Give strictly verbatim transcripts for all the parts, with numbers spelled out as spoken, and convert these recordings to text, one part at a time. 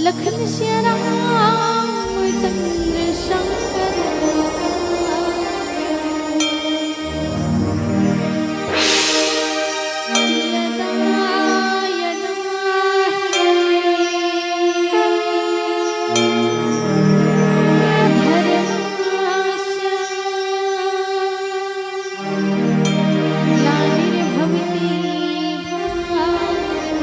लखन सिया राम चंद्र शंकर। यदा यदा हि धर्मस्य ग्लानिर्भवति भारत।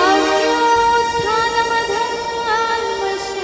अभ्युत्थानमधर्मस्य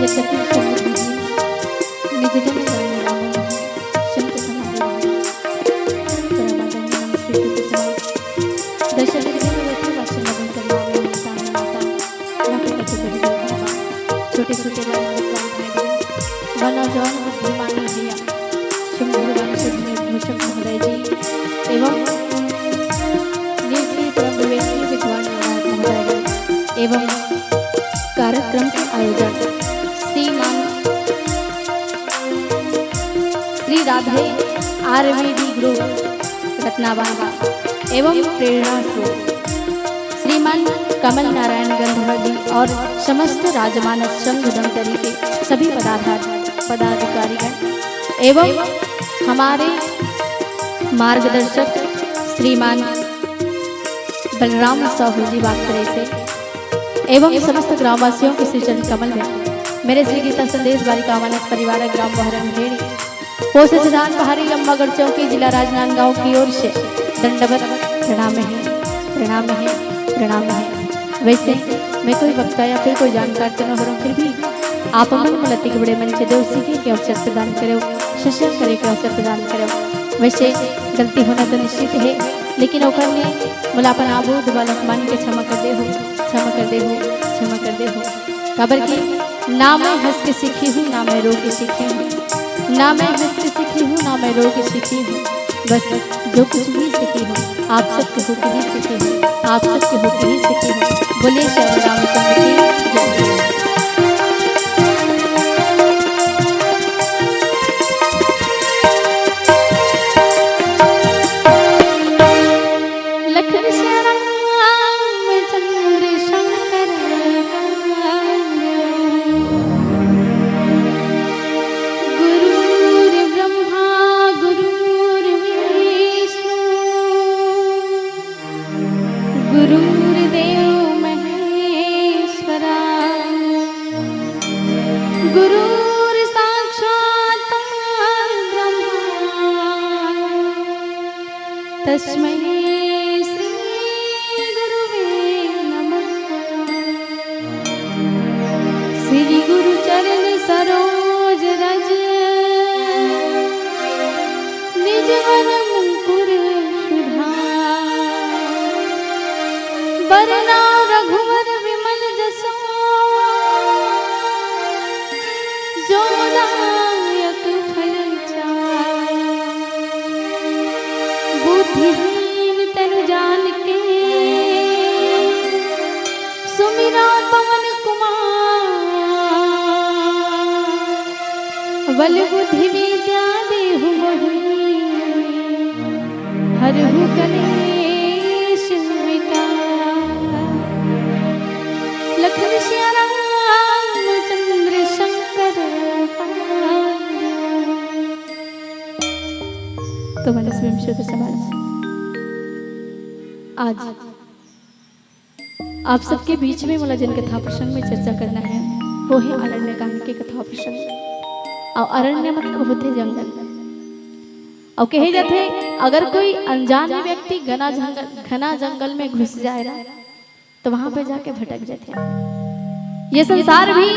सती शंभु जी, निज जन जान राम मोहि, शंख समाधि महि। परमादरणीय नमस्ते कुसुमा। दर्शन विधि में बैठे वचन मदन करना में होता है माता। ना पिता के बड़ी बड़ी बाबा। छोटे छोटे बाल बाल भाई बहन। व नौजवान बुद्धिमान भैया। शंभु भगवान से भूषण महोदय जी एवं निज श्री परम विवेकी विद्वान नारायण महोदय एवं कार्यक्रम के आयोजक श्रीमान श्री राधे आरवीडी ग्रुप रत्नाबांधा एवं प्रेरणा स्रोत श्रीमान कमल नारायण गंधर्व जी और समस्त राजमानस संघ धमतरी के सभी पदाधार-, पदाधिकारीगण एवं हमारे मार्गदर्शक श्रीमान बलराम साहू जी बागतरे से एवं समस्त ग्रामवासियों के श्री चरण कमल में मेरे श्री गीता संदेश बालिका मानस परिवार ग्राम बहरन भेड़ी, पोस्ट स्थान पहाड़ी लंबागढ़ चौकी, जिला राजनांदगांव की ओर से दंडवत प्रणाम है, प्रणाम है, प्रणाम है। वैसे मैं कोई वक्ता या फिर कोई जानकार तो न हो रहूं, फिर भी आप मन मोला अतिक बड़े मंच देव सीखे के अवसर प्रदान करेव, सत्संग करे के अवसर प्रदान करेव। वैसे गलती होना तो निश्चित है, लेकिन ओकर में मोला अपन आबोध बालक मान के क्षमा कर देहू, क्षमा कर देहू, क्षमा कर देहू। काबर कि ना मैं हंस के सीखी हूँ, ना मैं रो के सीखी हूँ, ना मैं हंस के सीखी हूँ, ना मैं रो के सीखी हूँ। बस जो कुछ भी सीखी हूँ, आप सबके होके ही सीखी हूँ, आप सबके होके ही सीखी हूँ। बोलिए श्याम रामचंद्र की जय। लखन श्याम रामचंद्र शंकर गुरुर्ब्रह्मा गुरुर्विष्णु गुरुर्देव महेश्वरा गुरुर्साक्षात् परब्रह्मा तस्मै श्री गुरुवे नमः। श्री गुरु चरण सरोज रज निज मन मुकुर सुधार। बरनउँ रघुवर विमल जसु जो दायक फल चार। बुद्धिहीन तनु जानिके सुमिरउँ पवन कुमार। बल बुद्धि विद्या देहु मोहि हरहु कलेश विकार। लखन श्याम रामचंद्र शंकर। तो मन स्वयं शुद्ध समाज, आज आप सबके बीच में मोला जिन कथा प्रसंग में चर्चा करना है, वो है अरण्य कांड के कथा प्रसंग। और अरण्य मतलब होथे जंगल। और कहे जाथे, अगर कोई अनजान व्यक्ति घना जंगल, घना जंगल में घुस जाए ना, तो वहां पे जाके भटक जाथे। ये संसार भी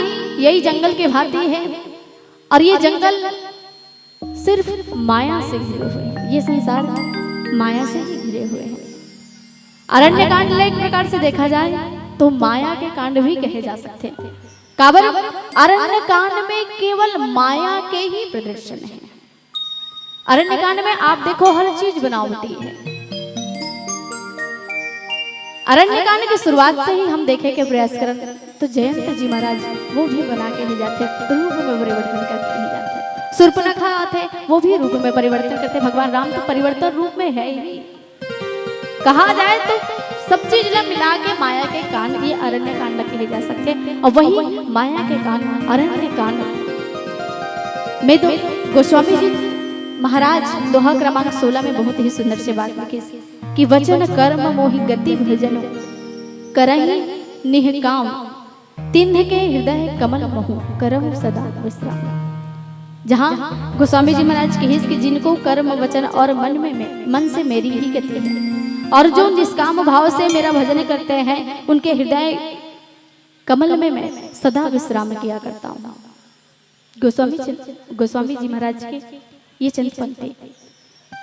यही जंगल के भांति है। और ये जंगल सिर्फ माया से घिरे हुए हैं। ये संसार माया से ही घिरे हुए हैं। अरण्य कांड ल एक प्रकार से देखा जाए तो माया के कांड भी कहे जा सकते हैं। काबर, अरण्य कांड में केवल माया के ही प्रदर्शन है। अरण्य कांड में आप देखो, हर चीज बनावटी है। अरण्य कांड के शुरुआत से ही हम देखे के प्रयास करन तो जयंत जी महाराज वो भी बना के ही जाथे, रूप में परिवर्तन करके ही जाथे। सूर्पनखा आथे, वो भी रूप में परिवर्तन करथे। भगवान राम तो परिवर्तन रूप में है ही। कहा जाए तो सब चीज ला मिला के माया के कांड, ये अरण्य कांड कहे जा सकथे। और वही माया के कांड, अरण्य कांड में तो गोस्वामी जी महाराज दोहा क्रमांक सोलह में बहुत ही सुंदर से बात लिखे कि वचन कर्म मोहि गति भजन करहि निह काम, तिन्ह के हृदय कमल महु करहु सदा विश्राम। जहाँ गोस्वामी जी महाराज कहिस कि जिनको कर्म, वचन और मन में, में, मन से मेरी ही गति है, और जो निष्काम भाव से मेरा भजन करते हैं, उनके हृदय कमल में मैं सदा विश्राम किया करता हूँ। गोस्वामी चंद, गोस्वामी जी महाराज के ये चंद पंक्ति,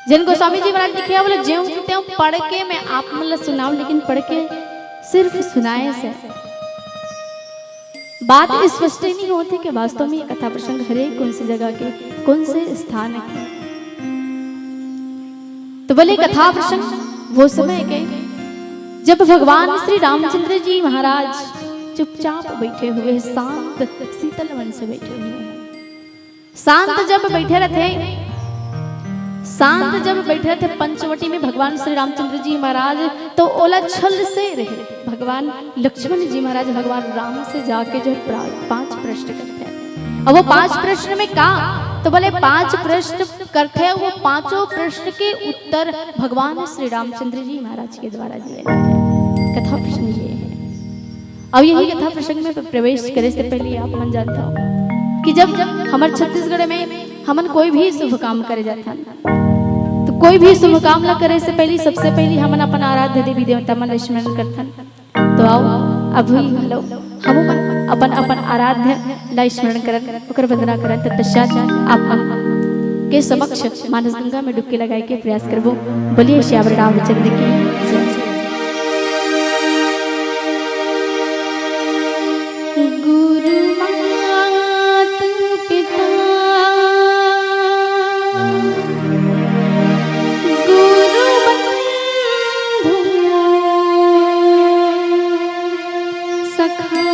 जेन गोस्वामी जी महाराज लिखे हे, बोले, "जेऊ कि तेऊ पढ़ के मैं आप मन ला सुनाऊं, लेकिन पढ़ के सिर्फ सुनाए से बात स्पष्ट ही नहीं होती कि वास्तव में ये कथा प्रसंग हरे, कौन सी जगह के, कौन से स्थान के।" तो बोले, कथा प्रसंग वो समय के, जब भगवान श्री रामचंद्र जी महाराज चुपचाप बैठे हुए, शांत शीतल मन से बैठे हुए हैं। शांत जब बैठे रहते, शांत जब बैठे रहते पंचवटी में भगवान श्री रामचंद्र जी महाराज, तो ओला छल से रहे भगवान लक्ष्मण जी महाराज भगवान राम से जाके जो प्रा-, पांच प्रश्न करते हैं। अब वो पांच प्रश्न में का, तो बोले, पांच प्रश्न करते हैं, वो पांचों प्रश्न के उत्तर भगवान श्री रामचंद्र जी महाराज के द्वारा दिए गए। कथा प्रसंग ये है। अब यही कथा प्रसंग में प्रवेश करे से पहले आप मन जानता हो कि जब हमर छत्तीसगढ़ में हमन कोई भी शुभ काम करे जाथन, तो कोई भी शुभ काम ला करे से पहले, सबसे पहले हमन अपन आराध्य देवी देवता मन ला स्मरण करथन। तो आओ, अभी घलो हमू मन अपन, अपन आराध्य ला स्मरण करन, ओकर वंदना करन। तत्पश्चात आप मन के समक्ष मानस गंगा में डुबकी लगाए के प्रयास करबो। बोलिए सियावर रामचंद्र की जय। गुरु मात पिता, गुरु बंधु सखा,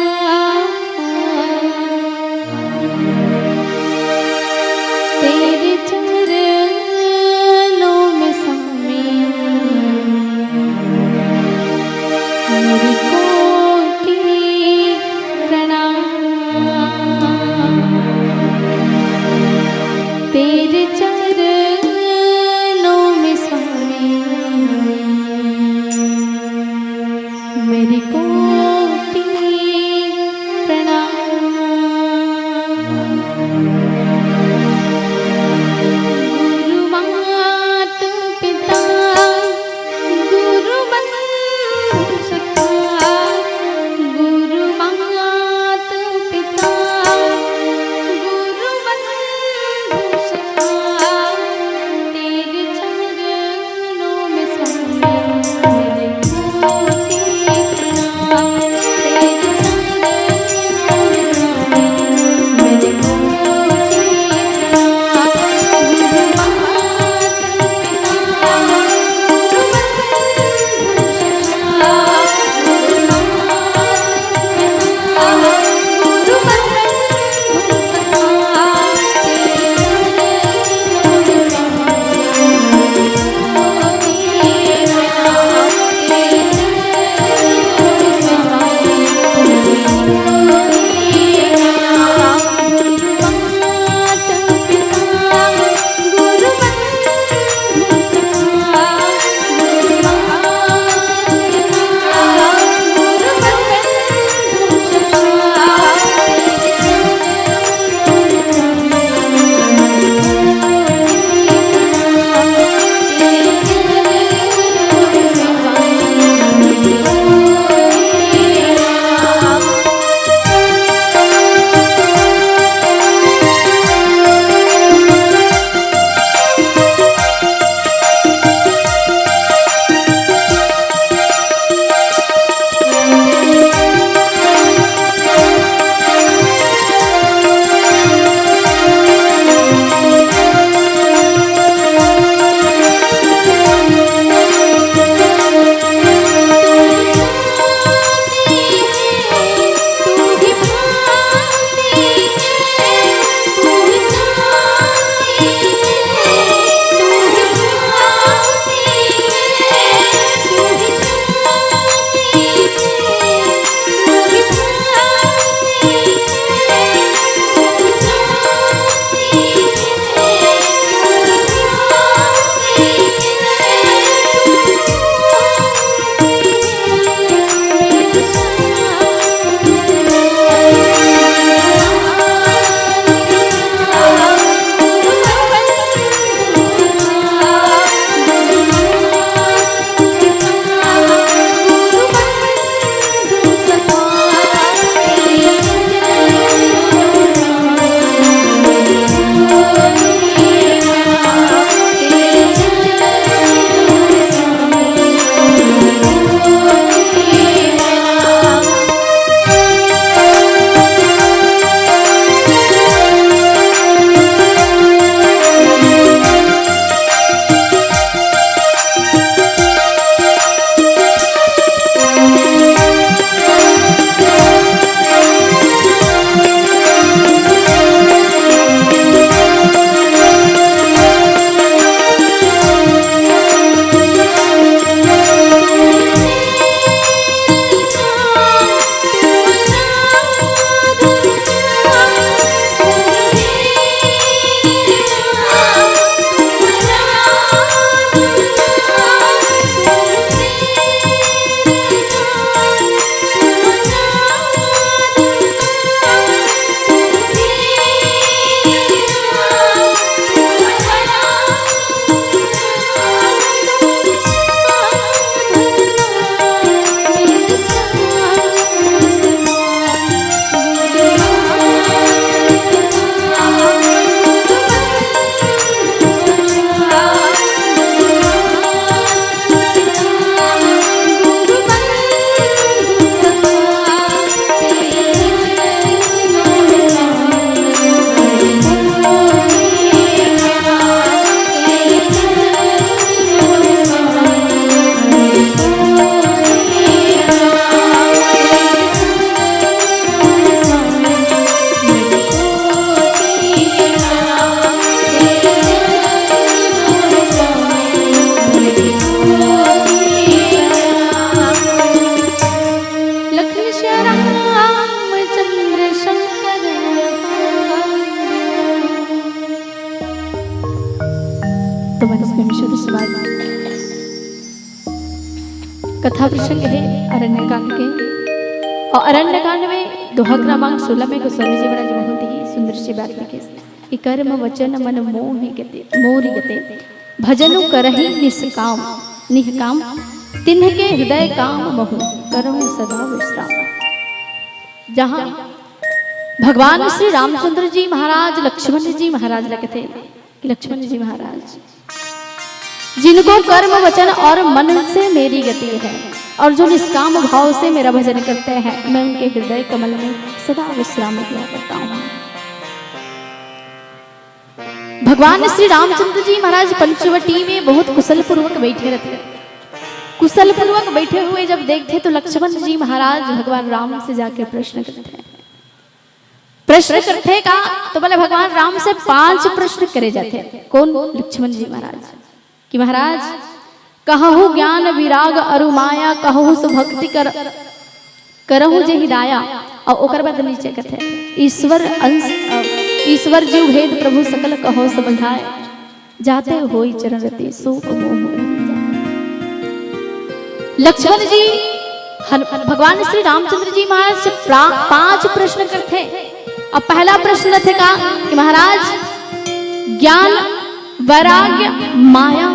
तेरे चरणों में स्वामी कथा प्रसंग हे अरण्यकांड के। और अरण्यकांड में दोहा क्रमांक सोलह में गोस्वामी जी महाराज बहुत ही सुंदर सी बात लिखे कि कर्म वचन मन मोहि गते, मोरि गते, भजनु करहि निष्काम, निष्काम, तिन्ह के हृदय काम महु, करहु सदा विश्राम। जहाँ भगवान श्री रामचंद्र जी महाराज लक्ष्मण जी महाराज लगथे कि लक्ष्मण जी महाराज, जिनको कर्म वचन और मन से मेरी गति है और जो निष्काम भाव से मेरा भजन करते हैं, मैं उनके हृदय कमल में सदा विश्राम किया करता हूँ। भगवान श्री रामचंद्र जी महाराज पंचवटी में बहुत कुशल पूर्वक बैठे रहते। कुशल पूर्वक बैठे हुए जब देखते तो लक्ष्मण जी महाराज भगवान राम से जाके प्रश्न करते हैं। प्रश्न करथे का, तो बोले भगवान राम से पांच प्रश्न करे जाथे। कौन? लक्ष्मण जी महाराज। कि महाराज, कहहु ज्ञान विराग अरु माया, कहहु सु भक्ति कर, करहु जेहि दाया। और ओकर बाद नीचे कथे, ईश्वर अंश, अ, ईश्वर जीव भेद प्रभु सकल कहो समझाय, जाते होई चरण रति सोक मोह। लक्ष्मण जी हन-, भगवान श्री रामचंद्र जी महाराज से प्रा-, पांच प्रश्न करथे। अब पहला प्रश्न थे का कि महाराज, ज्ञान, वैराग्य, माया,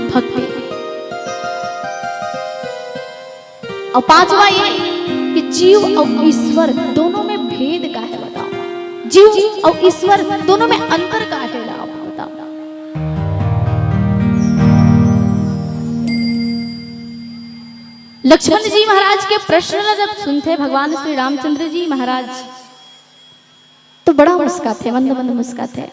भक्ति। और पांचवा ये कि जीव और ईश्वर दोनों में भेद का है, बताओ। जीव और ईश्वर दोनों में अंतर का है, आप बताओ। लक्ष्मण जी महाराज के प्रश्न ला जब सुनथे भगवान श्री रामचंद्र जी महाराज, तो बड़ा मुस्काथे, मंद मंद मुस्काथे।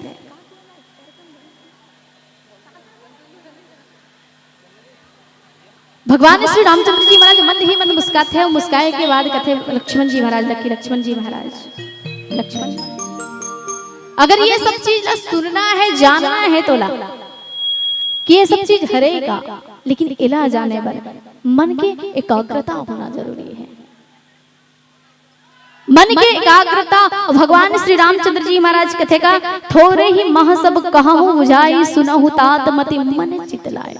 भगवान श्री रामचंद्र जी महाराज मंद ही मंद मुस्काथे, और मुस्काए के बाद कथे लक्ष्मण जी महाराज लग की, लक्ष्मण जी महाराज, लक्ष्मण, अगर ये सब चीज ला सुनना है, जानना है तो ला, कि ये सब चीज हरे का, लेकिन एला जाने बर मन के एकाग्रता होना जरूरी है। मन के एकाग्रता। भगवान श्री रामचंद्र जी महाराज कथे का, थोरे ही मह सब कहहु बुझाई, सुनहु तात मति मन चित लाय।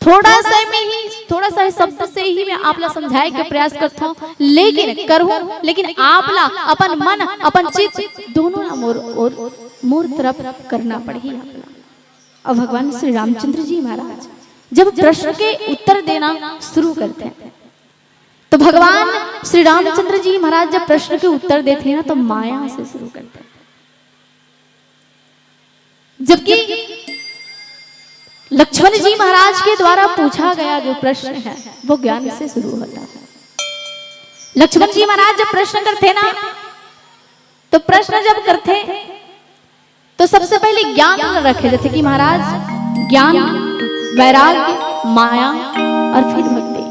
थोड़ा सा में ही, थोड़ा सा ही शब्द से ही मैं आप ला समझाए के प्रयास करता हूँ, लेकिन करूँ, लेकिन आप ला अपन मन, अपन चित दोनों ला मोर और मोर तरफ करना पड़ही आप ला। और भगवान श्री रामचंद्र जी महाराज जब प्रश्न के उत्तर देना शुरू करते हैं, तो भगवान श्री रामचंद्र जी महाराज जब प्रश्न के उत्तर देते हैं ना, तो माया से शुरू करते हैं, जबकि लक्ष्मण जी महाराज के द्वारा पूछा गया जो प्रश्न है, वो ज्ञान से शुरू होता है। लक्ष्मण जी महाराज जब प्रश्न करते ना, तो प्रश्न जब करते, तो सबसे पहले ज्ञान रखे जाथे कि महाराज, ज्ञान, वैराग्य, माया और फिर भक्ति।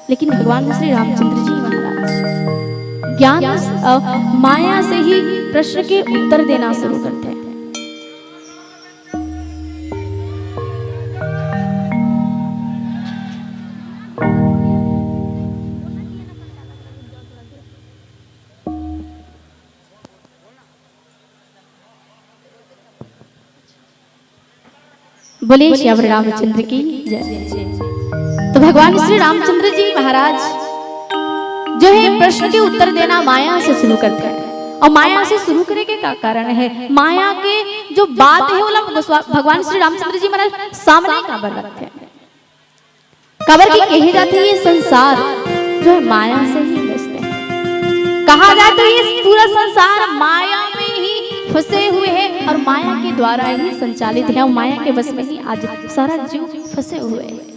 लेकिन भगवान श्री रामचंद्र जी महाराज ज्ञान, अ, माया से ही प्रश्न के उत्तर देना शुरू करते हैं। बोले श्यावर रामचंद्र की जय। तो भगवान श्री रामचंद्र जी महाराज जो है प्रश्न के उत्तर देना माया से शुरू करते हैं, और माया से शुरू करे के का कारण है? माया के जो बात है, ओला गोस्वा-, भगवान श्री रामचंद्र जी महाराज सामने काबर रखते हैं? काबर कि कहे जाथे ये संसार जो है माया से ही ग्रस्त है। कहा जाए तो ये पूरा संसार माया में ही फंसे हुए हैं और माया के द्वारा ही संचालित है और माया के वश में ही आज सारा जीव फंसे हुए हैं।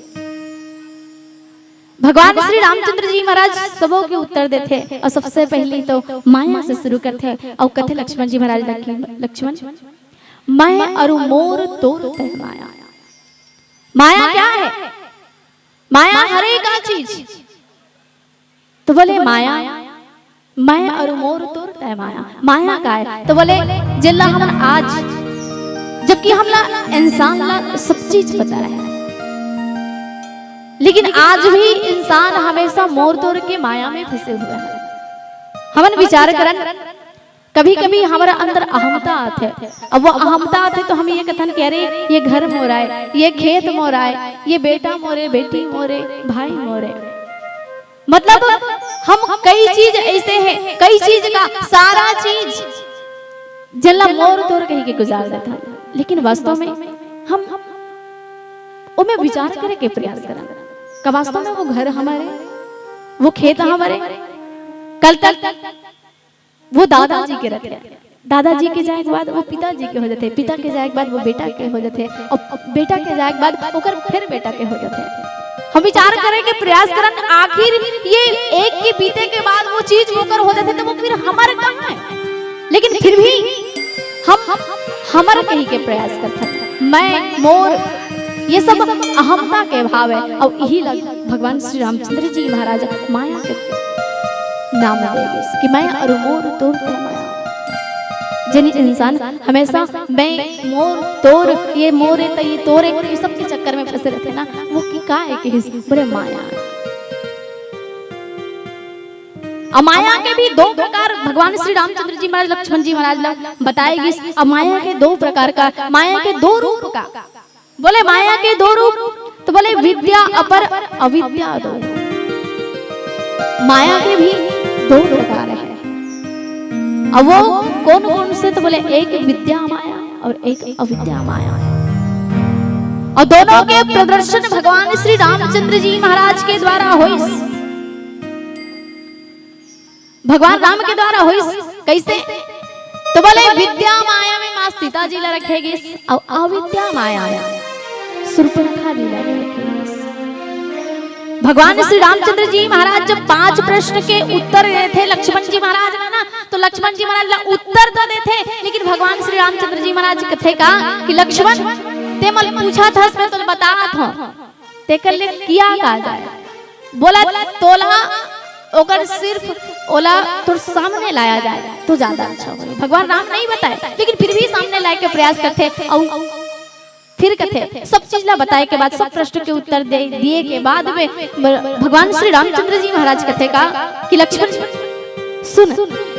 भगवान श्री रामचंद्र जी महाराज सबो के उत्तर देथे और सबसे पहले तो माया से शुरू करथे और कथे लक्ष्मण जी महाराज लक्ष्मण, मैं अरु मोर तोर तय माया। माया क्या है? माया हरे का चीज। तो बोले माया, मैं अरु मोर तोर तय माया। माया का है? तो बोले जेला हमन आज, जबकि हमला इंसान ला सब चीज पता है, लेकिन आज भी इंसान हमेशा मोर तोर के माया में फंसे हुए हैं। हमन विचार करन, कभी-कभी हमारा अंदर अहमता आथे। अब वो अहमता आथे तो हम ये कथन कि अरे, ये घर मोर आय, ये खेत मोर आय, ये बेटा मोरे, बेटी मोरे, भाई मोरे। मतलब हम कई चीज ऐसे हैं, कई चीज का सारा चीज जेला मोर तोर कही के गुजार देथन, लेकिन वास्तव में हम ओमे विचार करे के प्रयास करन। का वास्तव में वो घर हमारे, वो खेत हमारे? कल तक वो दादाजी के रथे, दादाजी के जाए के बाद वो पिताजी के हो जाथे, पिता के जाए के बाद वो बेटा के हो जाथे, और बेटा के जाए के बाद ओकर फिर बेटा के हो जाथे। हम विचार करे के प्रयास करन, आखिर ये एक के बीते के बाद वो चीज ओकर हो जाथे, तो वो फिर हमारे कहाँ है? लेकिन फिर भी हम हमर कही के प्रयास करथन। मैं, मोर, ये सब अहमता के भाव है। और यही लग भगवान श्री रामचंद्र जी महाराज माया के नाम दे दिस कि मैं और मोर तोर तय माया। जनी इंसान हमेशा मैं, मोर, तोर, ये मोरे त ये तोरे, ये सब के चक्कर में फंसे रहते ना, वो कि का है कि हिस-, बड़े माया। अमाया के भी दो प्रकार भगवान श्री रामचंद्र जी महाराज, लक्ष्मण जी महाराज ला बताए गिस। अमाया के दो प्रकार का, माया के दो रूप का। बोले माया के दो रूप, तो बोले विद्या अपर अविद्या दो। माया के भी दो प्रकार है। अब वो कौन कौन से, तो बोले एक विद्या माया और एक अविद्या माया। और दोनों के प्रदर्शन भगवान श्री रामचंद्र जी महाराज के द्वारा होइस। भगवान राम के द्वारा होइस। कैसे? तो बोले विद्या माया में माँ सीता जी ला रखे गिस और अविद्या माया में शूर्पणखा जी ला रखे गिस। भगवान श्री रामचंद्र जी महाराज जब पांच प्रश्न के उत्तर देथे लक्ष्मण जी महाराज ला ना, तो लक्ष्मण जी महाराज ला उत्तर तो देथे, लेकिन भगवान श्री रामचंद्र जी महाराज कथे का कि लक्ष्मण, ते मल पूछा था, मैं तो बता था, तेकर ले किया का जाए? बोला तोला ओकर सिर्फ ओला तोर सामने लाया जाए तो ज्यादा अच्छा होही। भगवान राम नहीं बताए, लेकिन फिर भी सामने लाए के प्रयास करथे। और फिर कथे, सब चीज ला बताए के बाद, सब प्रश्न के उत्तर दे दिए के बाद में ब-, भगवान श्री रामचंद्र जी महाराज कथे का कि लक्ष्मण सुन,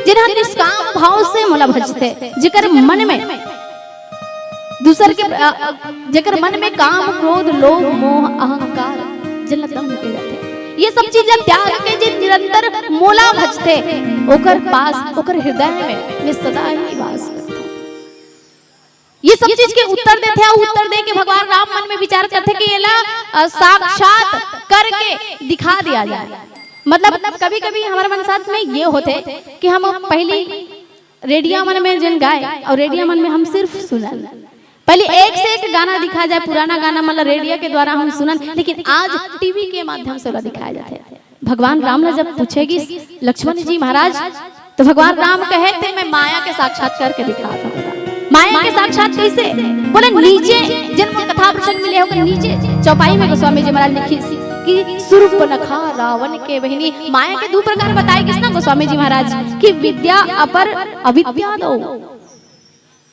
जेन ह निष्काम भाव से मोला भजथे, जेकर मन में दूसर के, अ, अ, जेकर मन में काम, क्रोध, लोभ, मोह, अहंकार, जेला दम्भ के जाथे, ये सब चीज ला त्याग के जे निरंतर मोला भजथे, ओकर पास, ओकर हृदय में मैं सदा ही वास करथंव। ये सब चीज के उत्तर देथे, अउ उत्तर दे के भगवान राम मन में विचार करथे कि एला, अ, साक्षात करके दिखा दिया जाए। मतलब कभी-कभी हमारे मन साथ में ये होथे कि हम पहली रेडिया मन में जेन गाए अउ रेडिया मन में हम सिर्फ सुनन, पहले एक से एक गाना दिखाया जाए, पुराना गाना मतलब रेडिया के द्वारा हम सुनन, लेकिन आज टीवी के माध्यम से ओला दिखाया जाथे। भगवान राम ला जब पूछे गिस लक्ष्मण जी महाराज, तो भगवान राम कहे थे, मैं माया के साक्षात करके दिखा था। माया के साक्षात कैसे? बोले नीचे जेन मोला कथा प्रसंग मिले हो, नीचे चौपाई में गोस्वामी जी महाराज लिखिस कि शूर्पणखा रावण के बहिनी। माया के दू प्रकार बताए गिस ना गोस्वामी जी महाराज कि विद्या अपर अविद्या दो।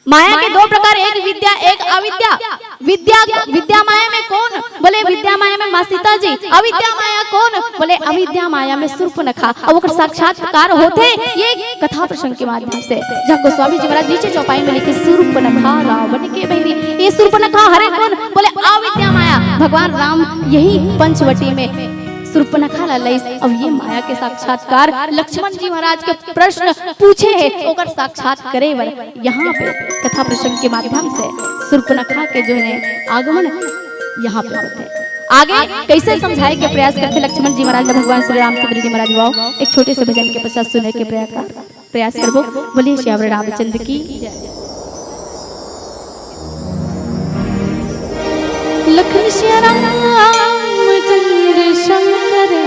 माया के दो प्रकार, एक विद्या, एक अविद्या। विद्या, विद्या माया में कौन? बोले विद्या माया में माँ सीता जी। अविद्या माया कौन? बोले अविद्या माया में शूर्पणखा। अब ओकर साक्षात्कार होथे ये कथा प्रसंग के माध्यम से, जहाँ गोस्वामी जी महाराज नीचे चौपाई में लिखे, शूर्पणखा रावण के बहिनी। ये शूर्पणखा हरे कौन? बोले अविद्या माया। भगवान राम यही पंचवटी में शूर्पणखा ला लइस। अब ये माया के साक्षात्कार लक्ष्मण जी महाराज के प्रश्न पूछे हे, ओकर साक्षात करे बर यहाँ पे कथा प्रसंग के माध्यम से शूर्पणखा के जो है आगमन यहाँ पे होथे। आगे कैसे समझाए के प्रयास करथे लक्ष्मण जी महाराज ला भगवान श्री रामचंद्र जी महाराज, वो एक छोटे से भजन के पश्चात सुने के प्रयास, प्रयास करबो। बोलिए सियावर रामचंद्र की जय। लखन सिया राम चंद्र शंकर हरे।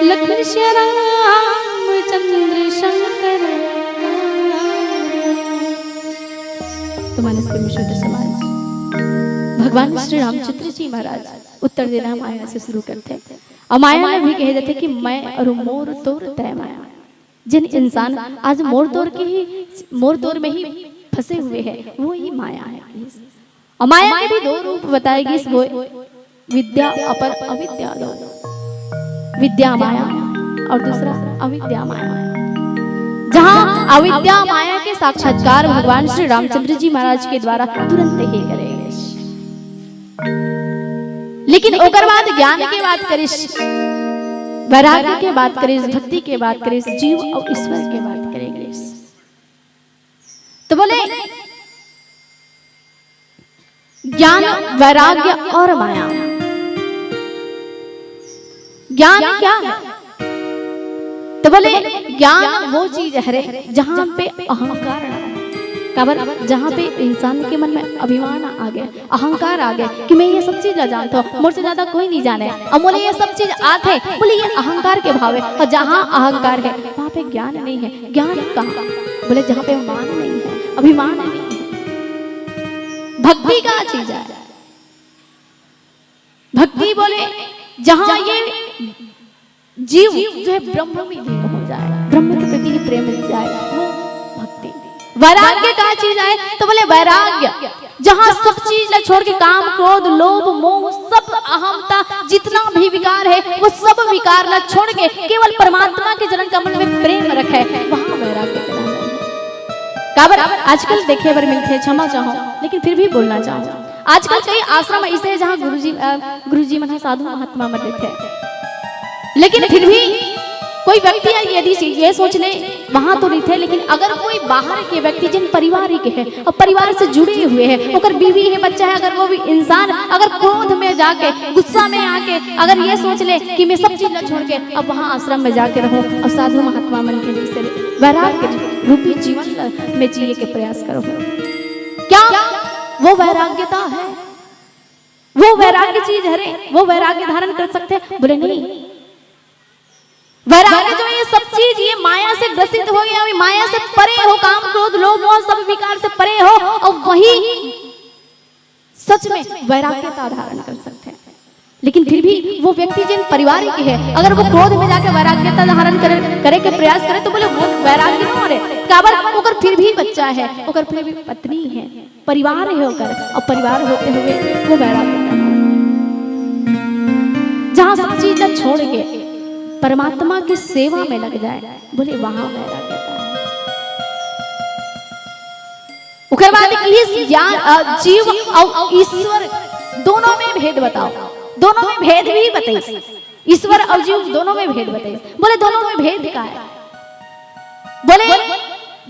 लक्ष्मण सिया रामचंद्र शंकर। तो मानस के विशुद्ध समाज, भगवान श्री रामचंद्र जी महाराज उत्तर देना माया से शुरू करते हैं। और माया में भी कहे जाते कि मैं और मोर तोर तय माया। जिन इंसान आज मोर तोर के ही, मोर तोर में ही फंसे हुए हैं, वो ही माया है। और माया के भी दो रूप बताए गए, वो विद्या अपर अविद्या दो, विद्या माया और दूसरा अविद्या माया। जहां अविद्या माया के साक्षात्कार भगवान श्री रामचंद्र जी महाराज के द्वारा तुरंत ही करेंगे। लेकिन ओकर बाद ज्ञान के बात करिस, वैराग्य के बात करिस, भक्ति के बात करिस, जीव और ईश्वर के बात करेंगे। तो बोले, ज्ञान, वैराग्य और माया। ज्ञान क्या है? तो बोले, ज्ञान वो चीज हरे जहां पे अहंकार ना हो। काबर, जहां पे इंसान के मन में अभिमान आ गया, अहंकार आ गया कि मैं ये सब चीज ला जानता हूँ, मोर से ज्यादा कोई नहीं जाने, और बोले ये सब चीज आते, बोले ये अहंकार के भाव है। और जहां अहंकार है वहां पे ज्ञान नहीं है। ज्ञान कहाँ? बोले जहां पे मान नहीं है, अभिमान नहीं है। भक्ति का चीज है। भक्ति बोले जहां ये जीव जो है ब्रह्म में लीन हो जाए, ब्रह्म के प्रति ही प्रेम हो जाए, वो भक्ति। वैराग्य का चीज आए तो बोले वैराग्य, जहां सब चीज ला छोड़ के काम, क्रोध, लोभ, मोह, सब अहमता, जितना भी विकार है, वो सब विकार ला छोड़ के केवल परमात्मा के चरण कमल में प्रेम रखे, वहां वैराग्य कहलाता है। काबर आजकल देखे बर मिलथे, क्षमा चाहो, लेकिन फिर भी बोलना चाहो, आजकल कई आश्रम ऐसे हैं जहाँ गुरुजी, अ, गुरुजी मन ह साधु महात्मा मन रहिथे। लेकिन फिर भी कोई व्यक्ति यदि ये सोच ले, वहाँ तो रहिथे, लेकिन अगर कोई बाहर के व्यक्ति जिन परिवार के है और परिवार से जुड़े हुए हैं, ओकर बीवी है, बच्चा है, अगर वो भी इंसान अगर क्रोध में जाके, गुस्सा में आके अगर ये सोच ले कि मैं सब चीज ला छोड़ के अब वहाँ आश्रम में जाके रहूँ और साधु महात्मा मन के जैसे वैराग्य रूपी जीवन ला मैं जिए के प्रयास करूँ, क्या वो वैराग्यता है? वो वैराग्य चीज हरे, वो वैराग्य धारण कर सकथे? बोले नहीं। वैराग्य जो ये सब चीज, ये माया से ग्रसित हो गया, ये माया से परे हो, काम, क्रोध, लोभ, मोह, सब विकार से परे हो, और वही सच में वैराग्यता धारण कर सकथे। लेकिन फिर भी वो व्यक्ति जिन परिवार के है, अगर वो क्रोध में जाके वैराग्यता धारण करे, करे के प्रयास करे, तो बोले वो वैराग्य न हरे। काबर? ओकर फिर भी बच्चा है, ओकर फिर भी पत्नी है, परिवार है ओकर, और परिवार होते हुए वो वैराग्यता है। जहाँ सब चीज ला छोड़ के परमात्मा की सेवा में लग जाए, बोले वहाँ वैराग्यता है। ओकर बाद इस ज्ञान, अ, जीव और ईश्वर दोनों में भेद बताओ, दोनों में भेद भी बताइस। ईश्वर और जीव दोनों में भेद बताइस। बोले दोनों में भेद का है? बोले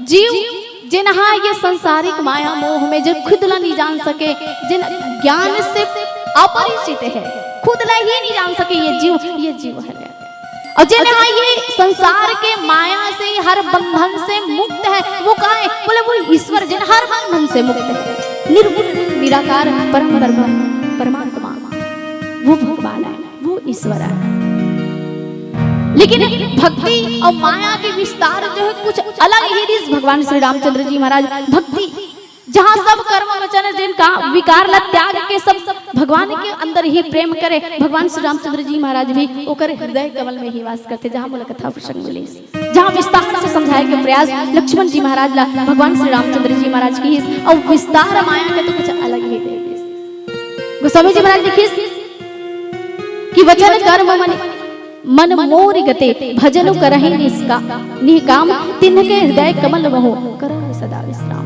जीव जिन हा ये संसारिक माया मोह में जो खुद ला नहीं जान सके, जिन ज्ञान से अपरिचित है, खुद ला ही नहीं जान सके, ये जीव, ये जीव है। और जिन हा ये संसार के माया से, हर बंधन से मुक्त है, वो का है? बोले वो ईश्वर जिन हर बंधन से मुक्त है, निर्गुण निराकार परम ब्रह्म परमात्मा, वो भगवान है, वो ईश्वर है। लेकिन भक्ति और माया के विस्तार जो है कुछ अलग ही दिस भगवान श्री रामचंद्र जी महाराज भक्ति जहाँ सब कर्म वचन जिन का विकार ला त्याग के सब भगवान के अंदर ही प्रेम करे, भगवान श्री रामचंद्र जी महाराज भी ओकर हृदय कमल में ही वास करथे, जहाँ मूल कथा प्रसंग मिले, जहाँ विस्तार से समझाए के प्रयास लक्ष्मण जी महाराज ला भगवान श्री रामचंद्र जी महाराज की ही, और विस्तार माया के तो कुछ अलग ही दे दे। गोस्वामी जी महाराज लिखिस कि वचन कर्म मन मन मोर गते भजनु करहि निष्का-, निष्काम, तिन्ह के हृदय कमल महु करहु सदा विश्राम।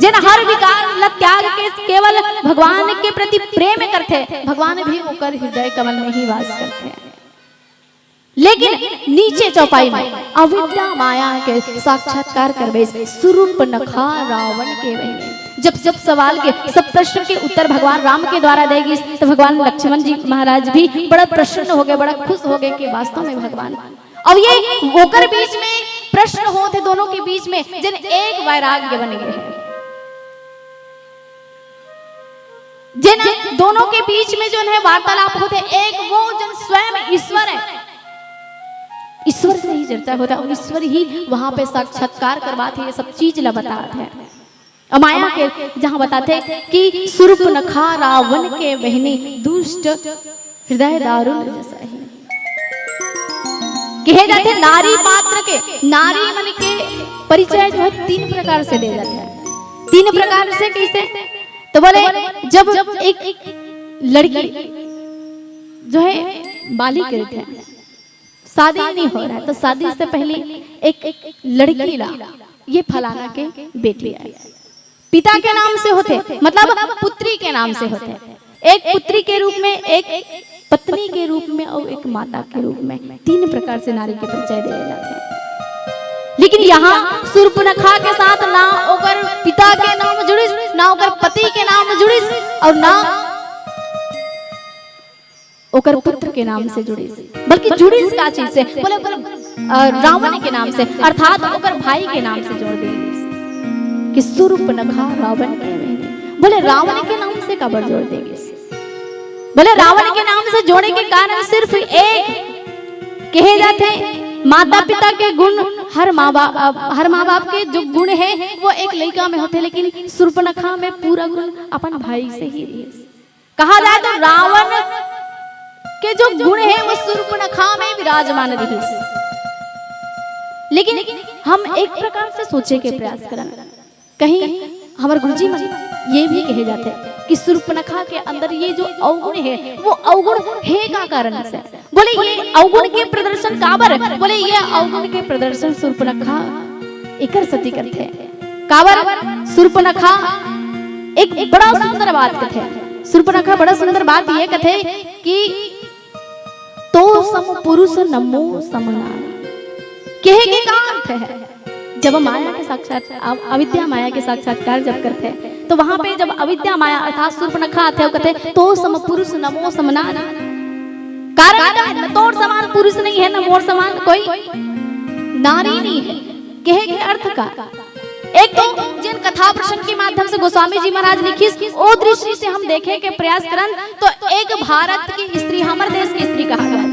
जेन हर विकार ल त्याग के केवल भगवान के प्रति प्रेम करथे, भगवान भी ओकर हृदय कमल में ही वास करथे। लेकिन नीचे चौपाई में अविद्या माया के साक्षात्कार करबे, सूर्पनखा रावण के बहिनी। जब सब सवाल के, सब प्रश्न के उत्तर भगवान राम के द्वारा दे गिस, तो भगवान लक्ष्मण जी महाराज भी बड़ा प्रसन्न हो गए, बड़ा खुश हो गए कि वास्तव में भगवान। अब ये ओकर बीच में प्रश्न होत हे, दोनों के बीच में, जेन एक वैराग्य बन गए हैं। जेन दोनों के बीच में जोन हे वार्तालाप होत हे, एक वो जोन स्वयं ईश्वर है, ईश्वर से ही चर्चा होत हे और ईश्वर ही वहां पे साक्षात्कार करवात हे, ये सब चीज ला बतात हे। अउ माया के जहां बताथे कि सूर्पनखा रावण के बहिनी, दुष्ट हृदय दारुण जस अही। कहे जाथे नारी मात्र के, नारी मन के परिचय जो है तीन प्रकार से दे जाथे। तीन प्रकार से कैसे? तो बोले, जब एक लड़की जो है बालिग रहथे, शादी नहीं हो रहा है, तो शादी से पहले एक लड़की ला, ये फलाना के बेटी है, पिता के नाम से होथे, मतलब पुत्री के नाम से होथे, एक पुत्री के रूप में, एक पत्नी के रूप में और एक माता के रूप में, तीन प्रकार से नारी के परिचय दिए जाते हैं। लेकिन यहाँ सूर्पनखा के साथ ना ओकर पिता के नाम जुड़िस, ना ओकर पति के नाम जुड़िस और ना ओकर पुत्र के नाम से जुड़िस, बल्कि जुड़िस का चीज से? बोले ओकर, अ, रावण के नाम से, अर्थात ओकर भाई के नाम से जोड़ दे गिस कि सूर्पनखा रावण के बहिनी। बोले रावण के नाम से काबर जोड़ दे गिस? बोले रावण के नाम से जोड़े के कारण सिर्फ एक, कहे जाथे माता पिता के गुण, हर माँ बाप, हर माँ बाप के जो गुण है वो एक लइका में होथे, लेकिन सूर्पनखा में पूरा गुण अपन भाई से ही रिहिस। कहा जाए तो रावण के जो गुण है वो सूर्पनखा में विराजमान रिहिस। लेकिन हम एक प्रकार से सोचे के प्रयास करन, कहीं हमर गुरुजी मन ये भी कहे जाथे कि सूर्पनखा के अंदर ये जो अवगुण है वो अवगुण है का कारण से? बोले ये अवगुण के प्रदर्शन काबर? बोले ये अवगुण के प्रदर्शन सूर्पनखा एकर सेती करथे। काबर? सूर्पनखा एक बड़ा सुंदर बात कथे। सूर्पनखा बड़ा सुंदर बात ये कथे कि "तो सम पुरुष न मो सम नारी।" कहे के का अर्थ है? जब माया के साक्षात-, अव-, अविद्या माया के साक्षात्कार जब करथे, तो वहां पे जब अविद्या माया अर्थात सूर्पनखा आथे, वो कथे, "तो सम पुरुष न मो सम नारी।" कारण का है, न तोर समान पुरुष नहीं है, न मोर समान कोई नारी नहीं है। कहे के अर्थ का? एक तो जिन कथा प्रसंग के माध्यम से गोस्वामी जी महाराज लिखिस, ओ दृष्टि से हम देखे के प्रयास करन, तो एक भारत की स्त्री, हमर देश की स्त्री कहा जाए।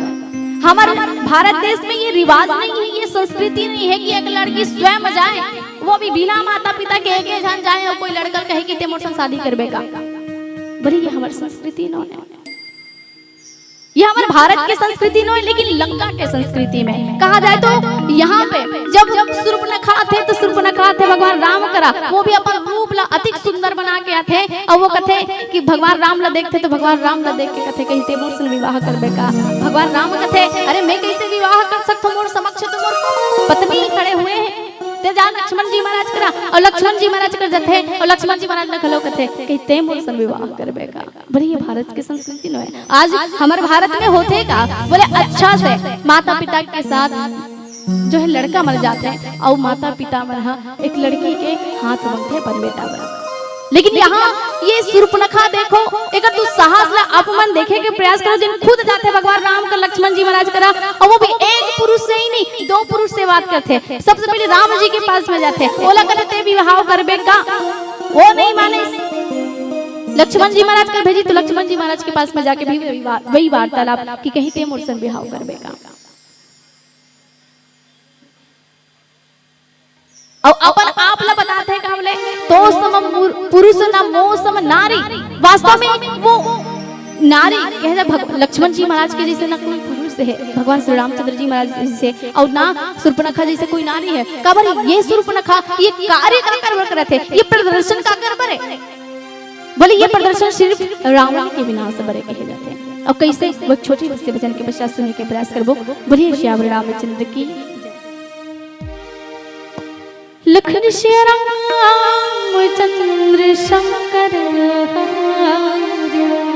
हमर भारत देश में ये रिवाज नहीं है, ये संस्कृति नहीं है कि एक लड़की स्वयं जाए, वो भी बिना माता पिता के एके झन जाए और कोई लड़का कहे कि "ते मोर संग शादी करबे का?" बोले, ये हमर संस्कृति नोहे। ये हमर भारत के संस्कृति नोहे, लेकिन लंका के संस्कृति में कहा जाए तो यहाँ पे जब, जब सूर्पनखा आथे तो सूर्पनखा आथे भगवान राम करा, वो भी अपन रूप ला अधिक सुंदर बना के आथे और वो कथे कि भगवान राम ला देखथे तो भगवान राम ला देख के कथे, "कहीं ते मोर संग विवाह करबे का?" भगवान राम कथे, "अरे मैं कैसे विवाह कर सकता हूँ, मोर समक्ष तो मोर पत्नी खड़े हुए हैं, ते जा लक्ष्मण जी महाराज करा।" और लक्ष्मण जी महाराज कर जाथे और लक्ष्मण जी महाराज ला घलो कथे, "कहीं ते मोर संग विवाह करबे का?" बोले, ये भारत के संस्कृति नोहे। आज हमर भारत में होथे का? बोले, अच्छा से माता पिता के साथ जो है लड़का मर जाथे अउ माता पिता मन ह एक लड़की के हाथ मांगथे अपन बेटा बर। लेकिन यहाँ ये सूर्पनखा देखो, एकर दुस्साहस ला आप मन देखे के प्रयास करो, जेन खुद जाथे भगवान राम का लक्ष्मण जी महाराज करा, और वो भी एक पुरुष से ही नहीं, दो पुरुष से बात करथे। सबसे पहले राम जी के पास में जाथे, ओला कथे, "ते विवाह करबे का?" वो नहीं माने। लक्ष्मण जी महाराज कर भेजी तो लक्ष्मण जी महाराज के पास में जाके भी वही वा-, वही वार्तालाप कि कहीं ते मोर संग बिहाव करबे का। अउ अपन आप ला बताथे का बोले, "तो सम मुर-, पुरुष न मो सम नारी।" वास्तव में वो नारी कहे जाए भग-, लक्ष्मण जी महाराज के जैसे ना कोई पुरुष है, भगवान श्री रामचंद्र जी महाराज जैसे, और ना सूर्पनखा जैसे कोई नारी है। काबर ये सूर्पनखा ये कार्य का कर बर करत हे, ये प्रदर्शन का कर बर हे? बोले, ये प्रदर्शन सिर्फ रावण के विनाश बर कहे जाथे। अउ कइसे, वो छोटे से भजन के पश्चात सुने के प्रयास करबो। बोलिए सियावर रामचंद्र की। लखन सिया रामचंद्र शंकर हरि।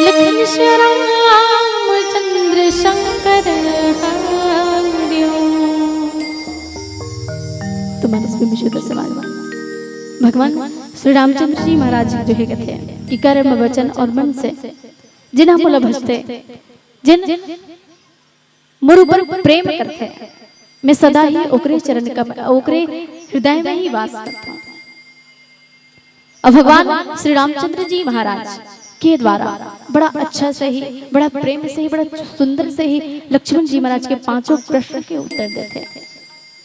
लखन श्याम चंद्र शंकर हरिओम। तो मानस में विशुद्ध समाज भगवान श्री रामचंद्र जी महाराज जो हे कथे कि कर्म, वचन और मन से जिन मोला भजथे, जिन मोर ऊपर प्रेम करथे, मैं सदा ही ओकरे चरण कम-, ओकरे हृदय में ही वास करथों। अब भगवान श्री रामचंद्र जी महाराज के द्वारा बड़ा अच्छा से ही, बड़ा प्रेम से ही, बड़ा सुंदर से ही लक्ष्मण जी महाराज के पांचों प्रश्न के उत्तर देथे।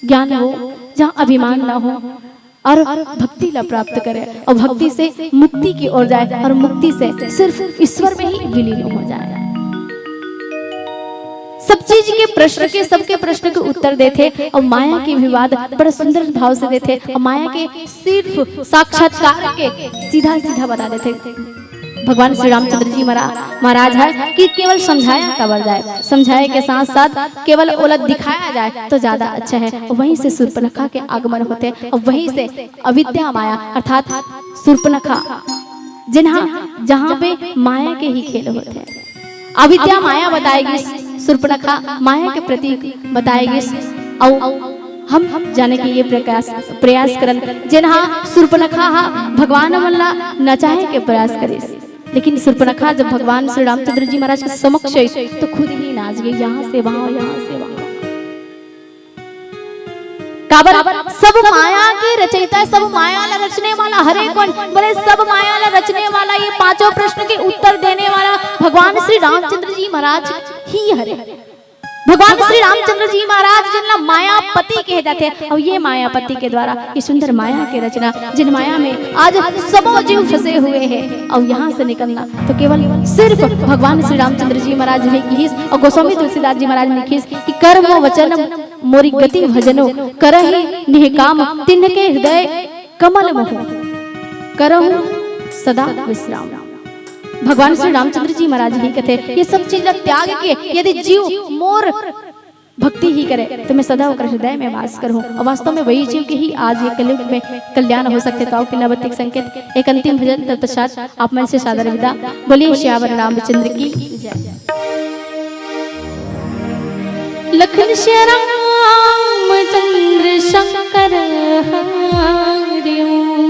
ज्ञान हो, जहाँ अभिमान ना हो और भक्ति ला प्राप्त करे और भक्ति से मुक्ति की ओर जाए और मुक्ति से सिर्फ ईश्वर में ही विलीन हो जाए। सब चीज के प्रश्न के, सबके प्रश्न के उत्तर देथे और माया के विवाद बड़ा सुंदर भाव से देथे और माया के सिर्फ साक्षात्कार के सीधा सीधा बता देथे। भगवान श्री रामचंद्र जी महारा-, महाराज हे कि केवल समझाया काबर जाए, समझाए के साथ साथ केवल ओला दिखाया जाए तो ज्यादा अच्छा हे। वहीं से शूर्पणखा के आगमन होथे और वहीं से अविद्या माया अर्थात शूर्पणखा, जिन्हा, जहाँ पे माया के ही खेल होथे। अविद्या माया बताए गिस, शूर्पणखा माया के प्रतीक बताए गिस। अउ हम जाने के ये प्रयास, प्रयास करन, जिन्हा शूर्पणखा हा भगवान मन ला नचाए के प्रयास करिस, लेकिन शूर्पणखा जब भगवान श्री रामचंद्र जी महाराज के समक्ष आई तो खुद ही नाच गई, यहाँ से वहाँ, यहाँ से वहाँ। काबर? सब माया के रचयिता, सब माया ला रचने वाला हरे कोन? बोले, सब माया ला रचने वाला, ये पांचों प्रश्न के उत्तर देने वाला भगवान श्री रामचंद्र जी महाराज ही हरे। भगवान श्री रामचंद्र जी महाराज जिन ला मायापति कहे जाथे, और ये मायापति के द्वारा ये सुंदर माया के रचना, जिन माया में आज सबो जीव फंसे हुए हैं, और यहाँ से निकलना तो केवल सिर्फ भगवान श्री रामचंद्र जी महाराज ही किहिस, और गोस्वामी तुलसीदास जी महाराज ने किहिस कि कर्म वचन मोरी गति भजनो, करहि निहकाम तिन्हके हृदय कमल महु, करहु सदा विश्राम। भगवान श्री रामचंद्र जी महाराज ही कथे, ये सब चीज ला त्याग के यदि जीव मोर भक्ति ही करे तो मैं सदा ओकर हृदय में वास करहूँ। और वास्तव में वही जीव के ही आज ये कलयुग में कल्याण हो सकथे। तो आओ किन्ना बत्ती के संकेत, एक अंतिम भजन, तत्पश्चात आप मन से सादर विदा। बोलिए सियावर रामचंद्र की जय। लखन श्याम चंद्र शंकर हरिओम।